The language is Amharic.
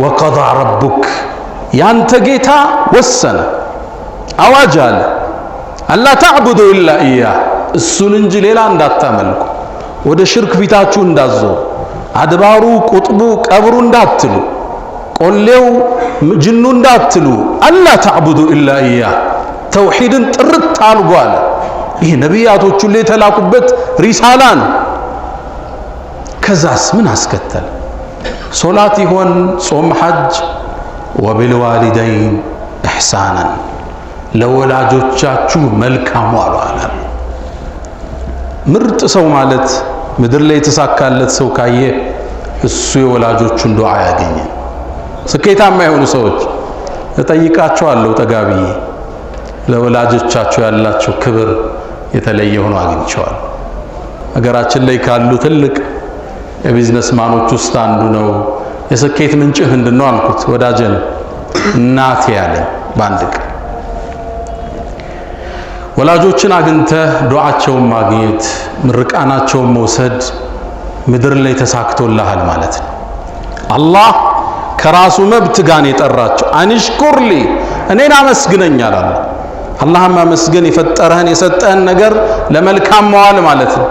وقضى ربك ያንተ ጌታ ወሰነ፣ አዋጅ አለ፣ ألا تعبدوا إلا إياه እሱን እንጂ ሌላ እንዳታመልኩ፣ ወደ ሽርክ ፊታችሁ እንዳዞሩ፣ አድባሩ፣ ቁጥቡ፣ ቀብሩ እንዳትሉ፣ ቆሌው፣ ጅኑ እንዳትሉ፣ ألا تعبدوا إلا إياه ተውሂድን ጥርት አድርጎ አለ። ይህ ነቢያቶች ሁሉ የተላኩበት ሪሳላ ነው። ከዛስ ምን አስከተለ? ሶላት ይሆን፣ ጾም፣ ሐጅ? وبالوالدين إحسانا ለወላጆቻችሁ መልካም ዋሉ አለ። ምርጥ ሰው ማለት ምድር ላይ የተሳካለት ሰው ካየ እሱ የወላጆቹን ዱዓ ያገኘ። ስኬታማ የሆኑ ሰዎች እጠይቃቸዋለሁ ጠጋ ብዬ፣ ለወላጆቻቸው ያላቸው ክብር የተለየ ሆኖ አግኝቼዋለሁ። ሀገራችን ላይ ካሉ ትልቅ የ businessman ኦች ውስጥ አንዱ ነው። የስኬት ምንጭህ ምንድን ነው አልኩት። ወዳጄ ነው። እናቴ ያለኝ በአንድ ቀን። ወላጆችን አግኝተህ ዱዓቸውን ማግኘት፣ ምርቃናቸውን መውሰድ ምድር ላይ ተሳክቶልሃል ማለት ነው። አላህ ከራሱ መብት ጋር የጠራቸው أن اشكر لي እኔን አመስግነኝ አላለ። አላህን ማመስገን የፈጠረህን የሰጠህን ነገር ለመልካም መዋል ማለት ነው።